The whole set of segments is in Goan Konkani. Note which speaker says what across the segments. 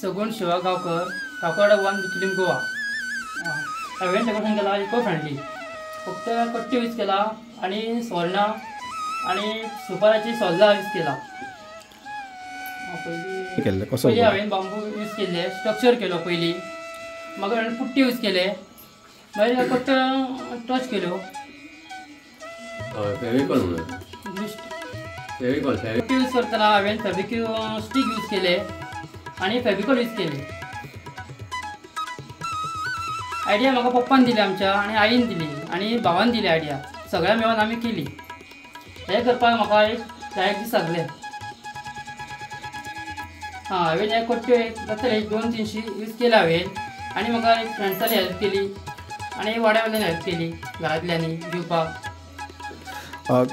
Speaker 1: सगुण शिवा गांवकर, काकोडा 1 बिचोलिम गोवा। हांवें डेकोरेशन केला इको फ्रेंडली, फक्त कट्ट्यो यूज केला आनी सोरणां आनी सुपाराची सोल्लां यूज केला। पयलीं हांवें बांबू यूज केल्ले, स्ट्रक्चर केलो पयलीं, मागीर हांवें पुट्टी यूज केले, मागीर कट्ट्यो टच केल्यो।
Speaker 2: फेविकॉल
Speaker 1: पुट्टी यूज करतना हांवें फेब्रिक स्टीक यूज केले आनी फेविकॉल यूज केले। आयडिया म्हाका पप्पान दिली आमच्या, आनी आईन दिली आनी भावान दिली आयडिया, सगळ्या मेळून आमी केली। हें करपाक म्हाका एक 4 दीस लागले। हां, हांवें हे कट्ट्यो जातले 200-300 यूज केले हांवें, आनी म्हाका एक फ्रेंड्सांनी हेल्प केली आनी वाड्या वयल्यान हेल्प केली घरांतल्यांनी दिवपाक। हां,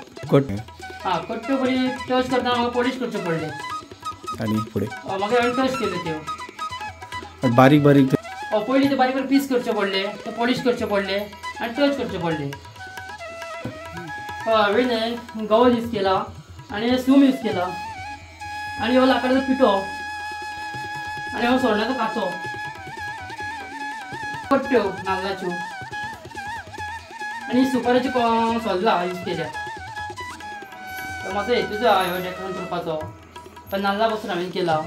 Speaker 1: कट्ट्यो पयलीं टच करतना म्हाका पॉलीश करच्यो पडलें
Speaker 3: आनी फुडें
Speaker 1: मागीर हांवें टच केल्यो त्यो
Speaker 3: बारीक बारीक।
Speaker 1: पयलीं ते बारीक बारीक पीस करचे पडले, ते पॉलीश करचे पडले आनी टच करचे पडले। हांवें गवत यूज केला आनी सूम यूज केला आनी हो लांकडाचो पिठो आनी हो सोरणाचो काचो, कट्ट्यो नाल्लाच्यो आनी सुपाराची सोल्लां यूज केल्या। म्हाजो हेतू जो आहा हो डेकोरेशन करपाचो, पण नाल्ला पासून हांवें केला।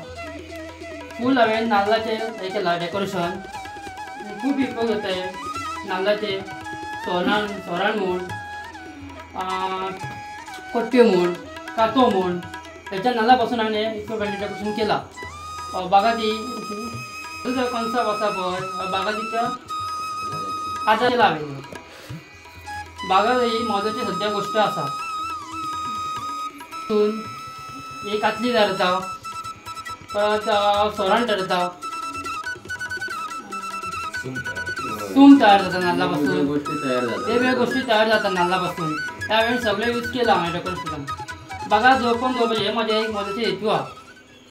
Speaker 1: फूल हांवें नाल्लाचें हें केलां डेकोरेशन, खूब उपयोग जाता नाल्लाचे, सोरान सोरान म्हूण, कट्ट्यो म्हूण, कातो म्हूण, हेच्या नाल्ला पासून हांवें इको फ्रेंडली डेकोरेशन केलां। बागाती जो कॉन्सेप्ट आसा पळय बागातीच्या आदार केला हांवें। बागात ही म्हत्वाची सद्या गोश्ट आसा। तितून एक कातली तयार जाता, परत सोराण तयार जाता, सूम तयार जाता नाल्ला पासून, वेगवेगळ्यो गोश्टी तयार जाता नाल्ला पासून। त्या हांवें सगळें यूज केलां हांवें डेकोरेशनान। बागा जगोवन दवरपाचें हें म्हाजें एक म्हत्वाचें हेतू आहा।